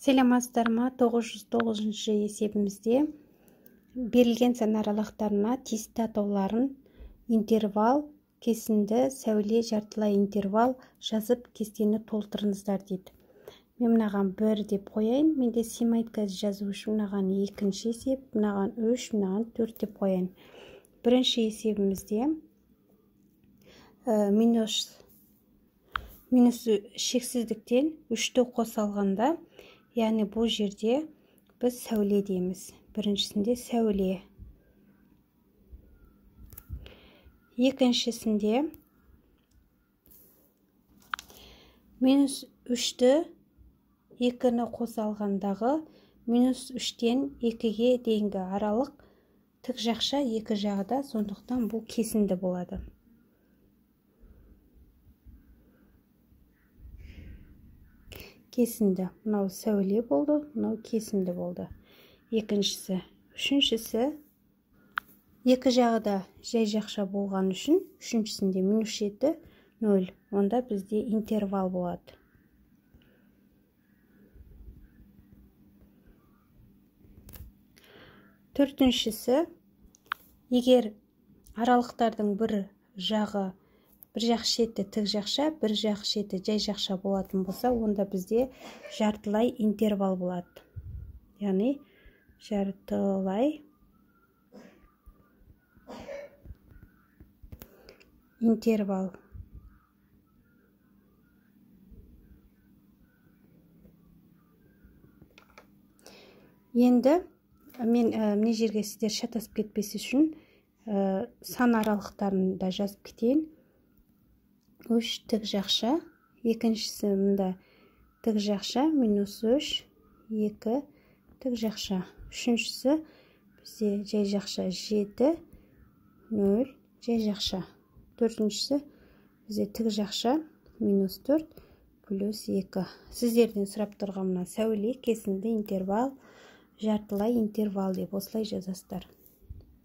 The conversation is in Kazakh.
Сәлеметсіздер ме? 909 есебімізде берілген сан аралықтарына тиісті атауларын интервал, кесінді, сәуле, жартылай интервал жазып кестені толтырыңыздар дейді. Мен мынаған 1 деп қояйын. Менде симайтка жазу үшін мынаған екінші есеп, мынаған 3, мынаған 4 деп қояйын. Бірінші есебімізде минус шексіздіктен 3-ті қоса алғанда, яғни бұл жерде біз сәуле дейміз. Біріншісінде сәуле. Екіншісінде минус 3-ті 2-ні қоса алғандағы минус 3-тен 2-ге дейінгі аралық тік жақша екі жағы да, сондықтан бұл кесінді болады. Кесінді. Мынау сәуле болды, мынау кесінді болды. Екіншісі, үшіншісі екі жағы да жай жақша болған үшін үшіншісінде минус 7, 0. Онда бізде интервал болады. Төртіншісі, егер аралықтардың бір жағы, бір жақ шеті тік жақша, бір жақ шеті жай жақша болатын болса, онда бізде жартылай интервал болады. Яғни жартылай интервал. Енді мен мына жерге сіздер шатасып кетпес үшін сан аралықтарын да жазып кетейін. 3 тік жақша, екіншісі мында тік жақша, минус 3, 2 тік жақша. Үшіншісі бізде жай жақша 7, 0 жай жақша. Төртіншісі бізде тік жақша, минус 4, плюс 2. Сіздерден сұрап тұрған мына сәуле, кесінді, интервал, жартылай интервал деп осылай жазасыздар.